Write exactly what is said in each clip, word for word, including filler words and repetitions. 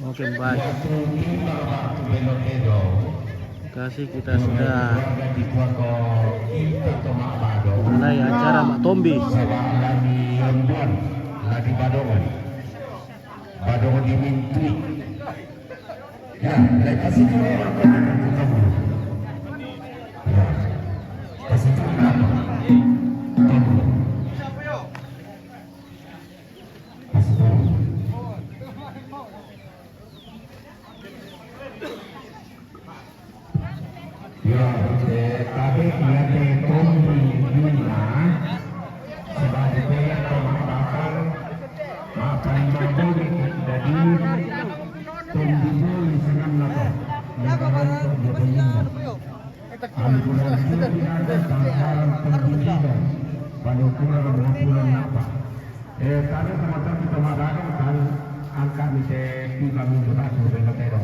Oke, baik. Kasih kita sudah mulai acara Mak Tombi. Lagi badongan. Badongan di mimpi. Ya, kasih dulu. Ya. Kasih dulu. Yo, eh, tabe iya te tombi dina, sebab dia telah bakal makan mabuni dari tombi buli senang apa. Dia bakal tombi buli. Anu kurang itu tidak ada tambahan pendidikan. Paling kurang dua bulan apa. Eh, kami sama kita makan kan angkat mite tiga minggu tak sudah kita.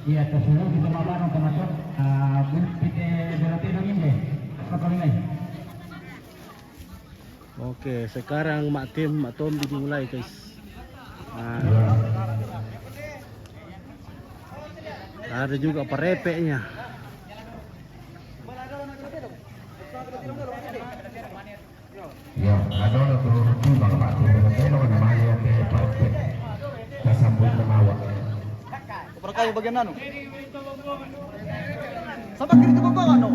Iya, terus kita makan teman-teman. Ah, kita belati dong ini. Apa kami? Oke, sekarang Mak Tim, Mak Tombi dimulai, guys. Nah, ada juga parepeknya. Ya, ada orang turun itu, Bang, Pak Tim, namanya, oke, parepek. Kita sambut sama awak. Perkaya bagian anu. Sama kiri itu, Bang, anu.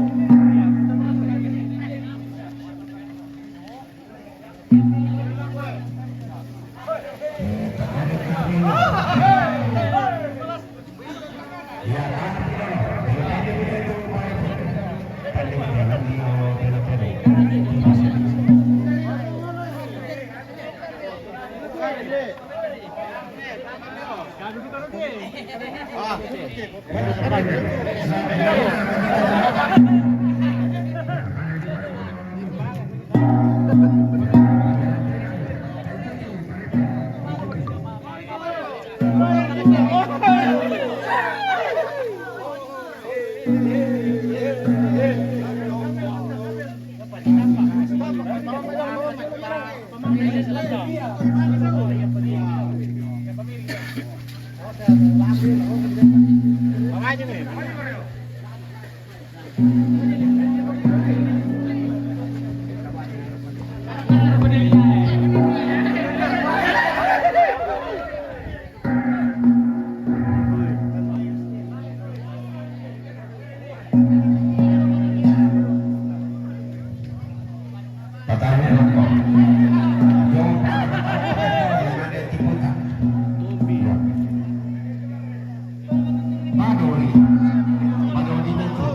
Patahnya rokok. Yo, ada tiputan. Padori. Padori itu.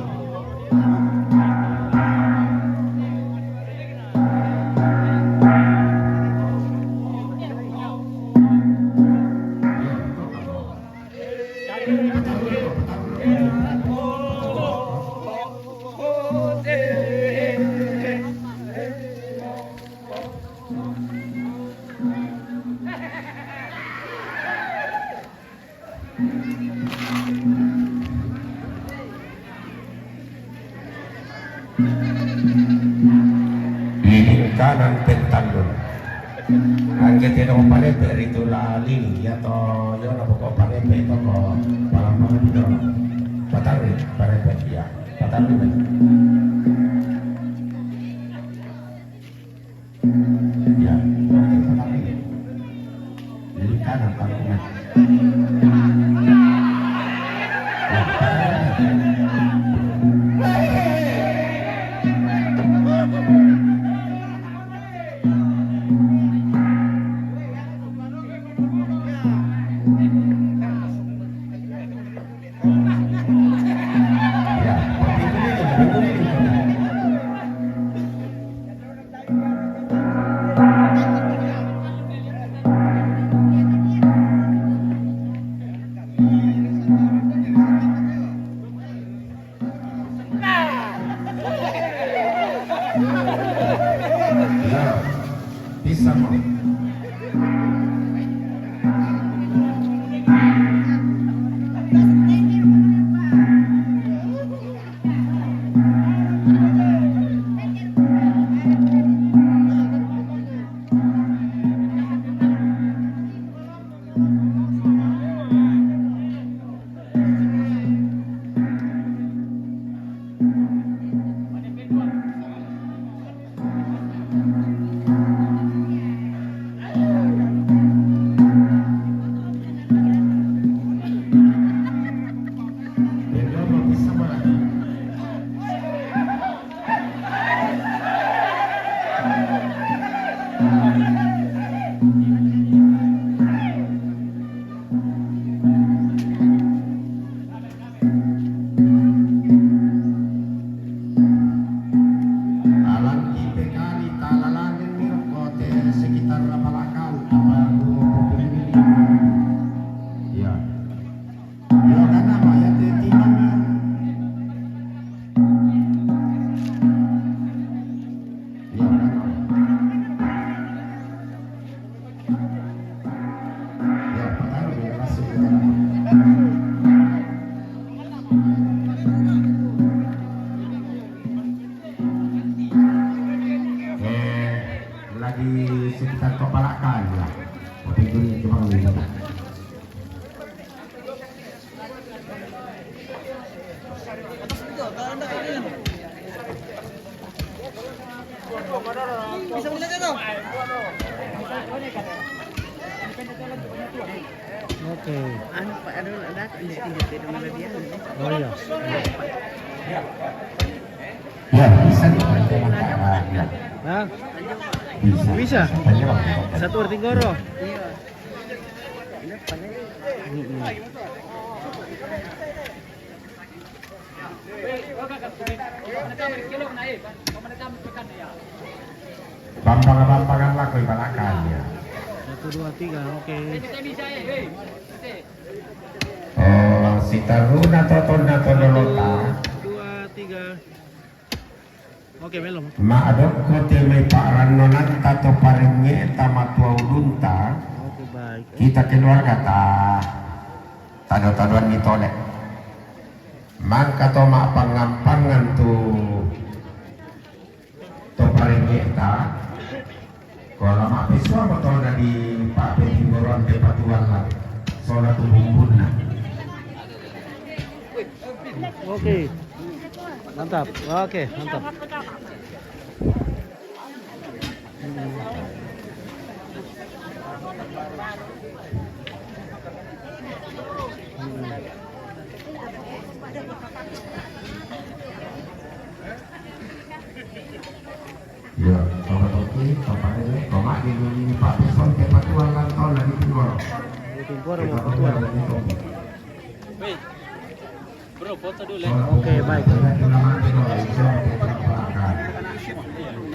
Di kanan pentandun. Angge te dong parepek ritu la lili, ya to, yo na pokok parepek to ko palang palang pidol. Patarui parepek, ya. Patarui. Ya, patarui. Jadi kanan paling. Bisa, Bang. Alanti pe kali talalangen mi rokko te sekitar Palakan, apa Gunung Kopi ini. Ya. Ya, kan apa ya, te timang ya. Ya, kan apa. Ya, pertama dia masuk ke dalam. Eh, lagi sekitar kepalakan ya. Tapi gue cuma lihat. Oke. Anu, Pak, anu, ada, ada, ada, ada, ada, ada. Oh, iya. Ya, bisa dipanjang, Pak. Ya. Hah? Bisa. Bisa? Bisa. Panjang, Pak. Satu Artinggoro. Iya. Mm-mm. Bampangan-bampangan lah koi balakan ya. Satu, dua, tiga, oke. Oh, si taruna totonna todolota. Dua, tiga. Oke, belum. Maadokko te mai pa'rannonanta to parengnge'ta matuaulunta. Oke, baik. Kita keluarga ta tado-tadoanni tole. Mangka to ma'pangngang-pangngang tu to parengnge'ta. Ko la ma'pessuang mo tona di pa'petimboroang te patualla sola tu bumbunna. Oke. Mantap. Oke, mantap. Ya, Bapak Toki, Bapak Ede, Bapak di dunia Pak Pison, Bapak Tuan, Lantau, lagi Pinggoro. Di Pinggoro, Bapak Tuan. Weh, bro, foto dulu ya. Oke, baik.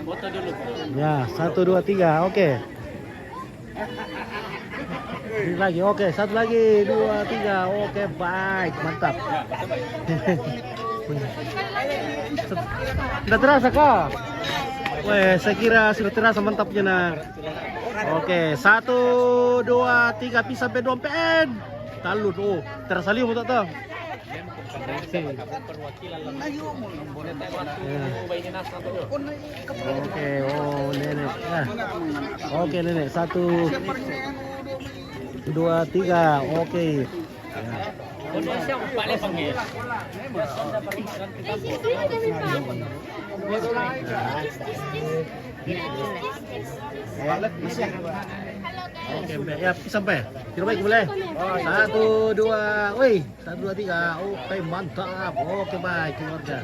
Foto dulu, bro. Ya, satu, dua, tiga, oke. Ini lagi, oke, satu lagi, dua, tiga, oke, baik, mantap. Sudah terasa kah? Weh, saya kira sudah terasa mantapnya, nah. Oke, satu, dua, tiga, pi sampai dua pen. Talu, oh, terasa liu tak tahu. Ya. Oke, oh, nenek. Nah. Oke, nenek. Satu, dua, tiga. Oke. Ya. Oke, Mbak. Ya, sampai. Kira baik boleh. Satu, dua, woi. Satu, dua, tiga. Oke, mantap. Oke, baik, keluarga.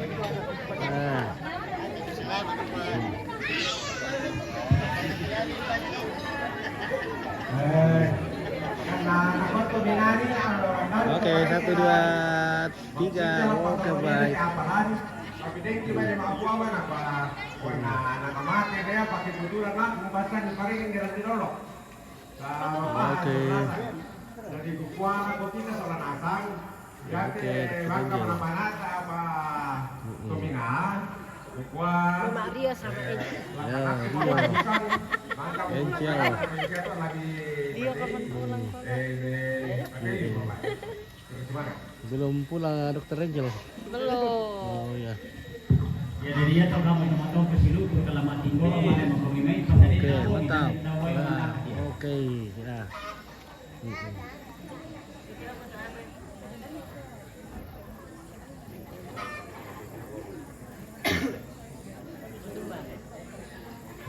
Nah. Oke, satu, dua, tiga. Oke, baik. Oke. Oke, kita ganjil. Mm-mm. Mama Ria sama Angel. Ya, Ria. Angel. Dia kapan pulang, Pak? Mm-mm. Belum pulang, Dokter Angel? Belum. Oh, ya. Ya, dari ya, tau kamu mau tahu ke situ, ke Kalamat Timur, mana mau kami main, pas dari tahu, mantap. Nah, oke, ya. Mm-mm.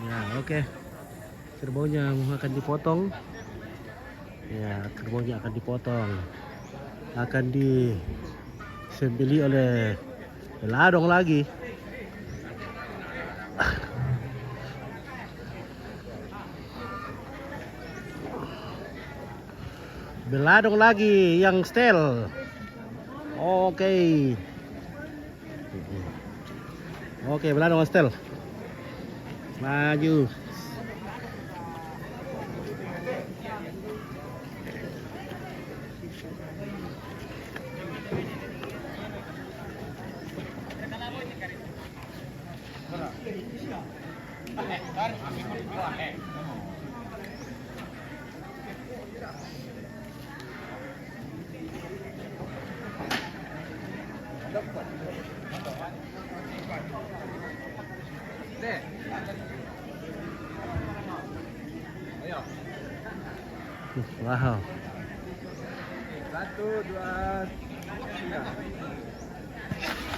Ya, oke. Kerbaunya akan dipotong. Ya, kerbaunya akan dipotong. Akan disembelih oleh ladong lagi. Beladong lagi yang setel. Oke. Oke, beladong yang setel. Maju. Wow. Satu, dua, tiga.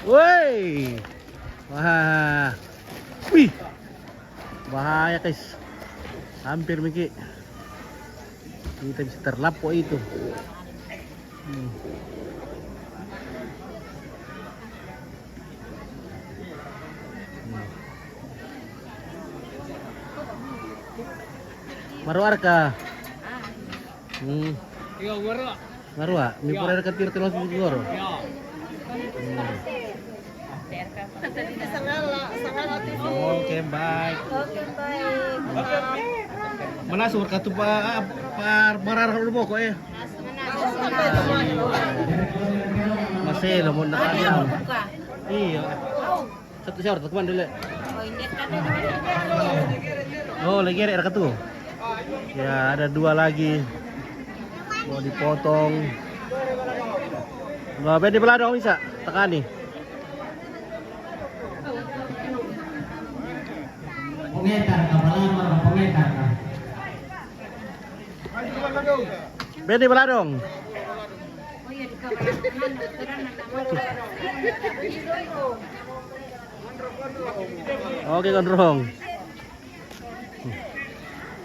Woi. Wah. Wih. Bahaya, guys. Hampir, Miki. Kita bisa terlapuk itu. Hmm. Hmm. Maru arka. Hmm. Iya, baru. Baru, ah? Mi pura arka tiro telos di goro. Iya. Hmm. Oke, baik. Oke, baik. Mana sumber katu pa, pa, marara dulu boko, eh? Masih lo mau nak. Iya. Satu syarat, teman dulu. Oh, lagi ada katu. Ya, ada dua lagi. Mau dipotong. Wah, bedi beladong bisa. Tekani. Pengetar ka, palamar ka, pengetar ka. Bedi beladong. Oke, gondrong.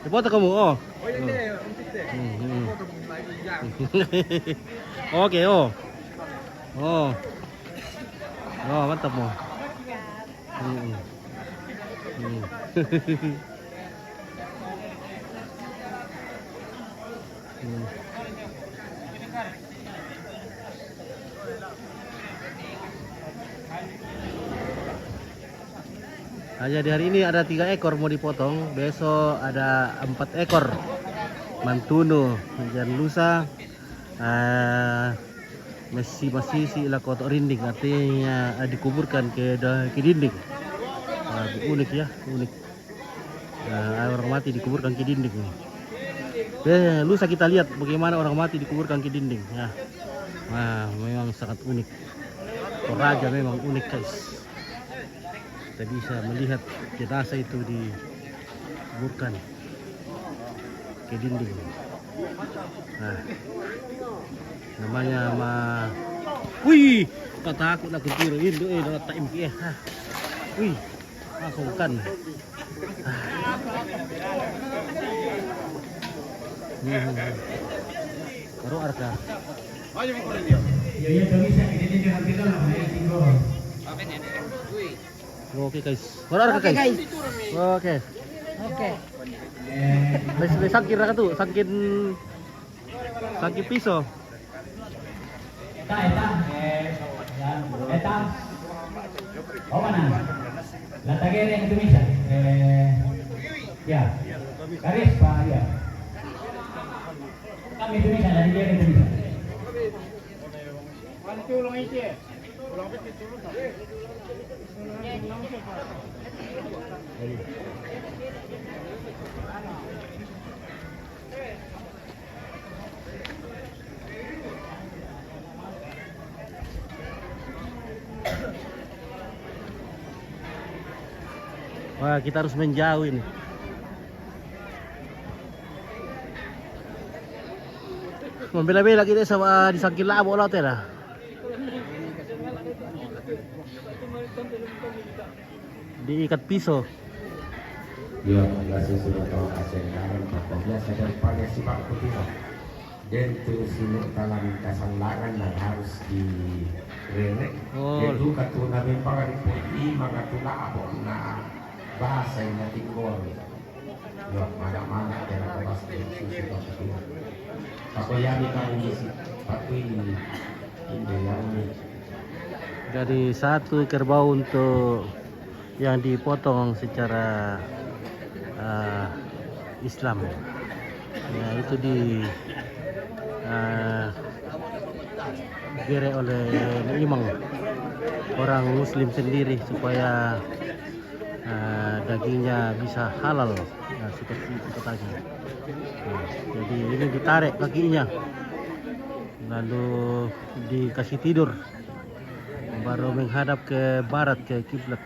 Dipoto kamu, oh. Hmm, hmm. Oke, oh. Oh. Oh, mantap, mo. Hmm, hmm. Hmm. Hmm. Nah, jadi hari ini ada tiga ekor mau dipotong, besok ada empat ekor. Mantunu, dan lusa, eh, masih, masih si ila kotok rinding, artinya, eh, dikuburkan ke da-, ke dinding. Ah, unik ya, unik. Nah, orang mati dikuburkan ke dinding. Eh, lusa kita lihat bagaimana orang mati dikuburkan ke dinding. Ya. Nah, memang sangat unik. Toraja memang unik, guys. Kita bisa melihat jenazah itu dikuburkan ke dinding. Nah, namanya ma-, wih, patah aku nak ketiru, Indo, eh, dapat tak impi, eh. Hah. Wih, langsung kan. Hmm. Baru arka. Iya, iya, bisa. Ini dia nanti kan namanya tinggal. Oke, guys. Baru arka, guys. Oke. Oke. Guys, guys, sangkin arka tu, sangkin, sangkin piso. Eta, eta. Eta. Oh, mana? La tagere yang itu bisa. Eh, ya. Karis, Pak, ya. Kami itu bisa, dari dia itu bisa. Wah, kita harus menjauh ini. Membela-bela kita sama di samping labo lah, tera. Diikat piso. Iya, biasa sudah tahu kasih garam, pokoknya saya pakai simak putih. Dan tu sini dalam kasandangan dan harus di rene. Oh. Itu katu nabi pangan putih, maka tu na abon na bahasa yang tinggal. Iya, mana-mana kena kena Jadi satu kerbau untuk yang dipotong secara, eh, Islam. Ya, itu di, eh, gere oleh imam orang Muslim sendiri supaya, eh, dagingnya bisa halal, ya, seperti itu katanya. Nah, jadi ini ditarik kakinya, lalu dikasih tidur, baru menghadap ke barat, ke kiblat,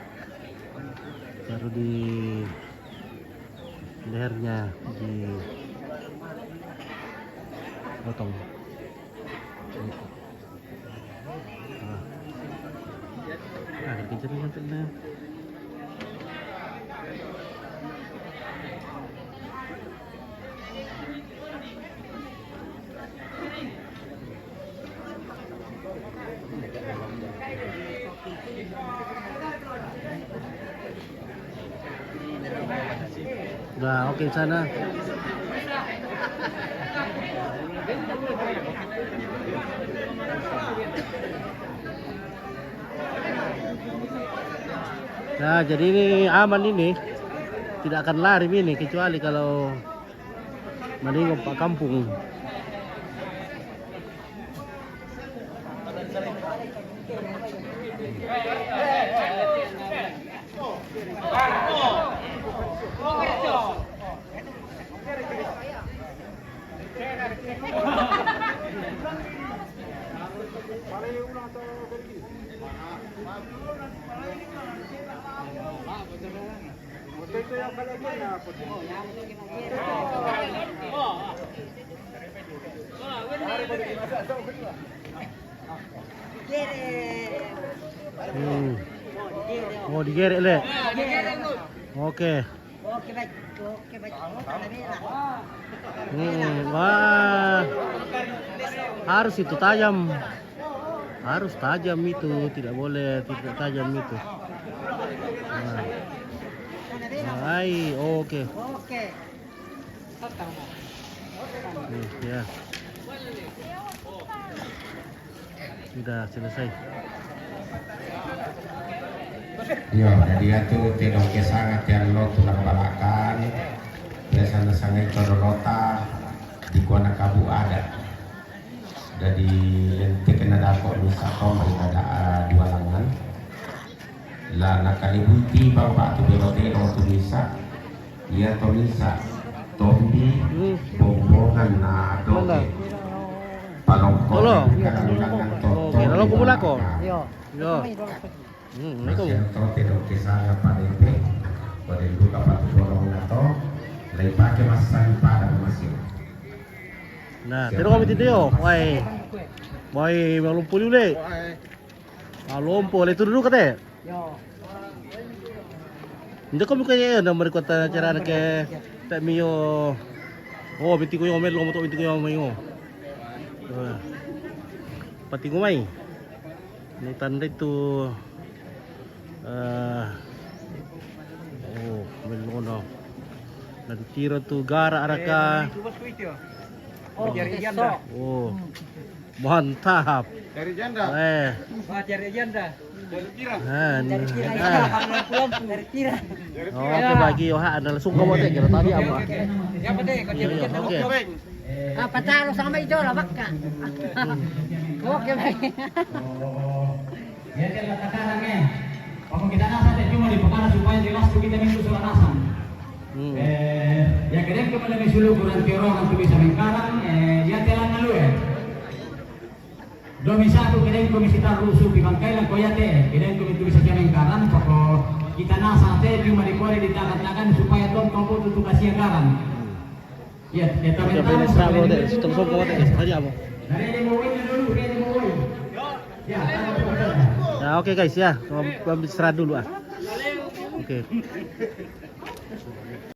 baru di lehernya dipotong. Nah. Nah, dikejar-kejar dah. Nah, oke, sana. Nah, jadi ini aman ini. Tidak akan lari ini kecuali kalau menengok pak kampung. Hmm. Oh, digerek, Le. Oke. Hmm, wah. Harus itu tajam. Harus tajam itu, tidak boleh tidak tajam itu. Nah. Ai, oke. Hmm, ya. Sudah selesai. Yo, jadi atu te dong ke sanga te allo tulang balakan. Biasa na sanga itu dolota di kuana kabu ada. Jadi lente kena dako misa to mai ada, ah, dua langan. La nakalibuti bang batu belote no tu misa. Ia to misa. Tombi. Hmm. Bombongan na doke. Mana? Palongko. Tolo. Kalalulangan to. Oke, lalu kumulako. Yo. Yo. Hmm, itu. Masih to te doke sana padepe. Pada buka patu bolong na to. Lai pake masang pada masih. Nah, terus kami tidak yo. Wai. Wai, malu puli ule. Wai. Ah, lompo, le turu kate. Yo. Nda ko mi ko ye na mari kota cara ke tak mio. Oh, binti ko yo mel lomo to binti ko yo mayo. Eh. Pati ko mai. Ni tanda itu, eh, oh, mel lono. Na ditiro tu gara araka. Oh, jari janda. Oh. Mantap. Jari janda. Eh. Wah, jari janda. Jari pirang. Nah, jari pirang. Nah. Jari pirang. Jari pirang. Oh, oke, bagi yo ha, ada langsung kamu teh kira tadi apa? Ya, apa deh, kau jari janda. Oke. Ah, patah lo sama ijo lah, bakka. Oke, baik. Ya, dia kata karang, eh. Kamu kita nasa deh, cuma di perkara supaya jelas tuh kita minggu surat asam. Hmm. Eh, ya, keren kemana misulu kurang tiorong untuk bisa mengkarang, eh, ya, telan lalu, eh. Domi satu kedeng komisi taru supi bangkai lang koyate, kedeng komisi bisa jamin karan, poko kita nasa te cuma dikore di tangan-tangan supaya tong kompo tutu kasia karan. Ya, ya, tapi tahu serabu deh, tong sopo deh, tadi apa? Dari dia mau ini dulu, dia mau ini. Ya, tahu, tahu, tahu. Nah, oke guys ya, mau istirahat dulu ah. Oke.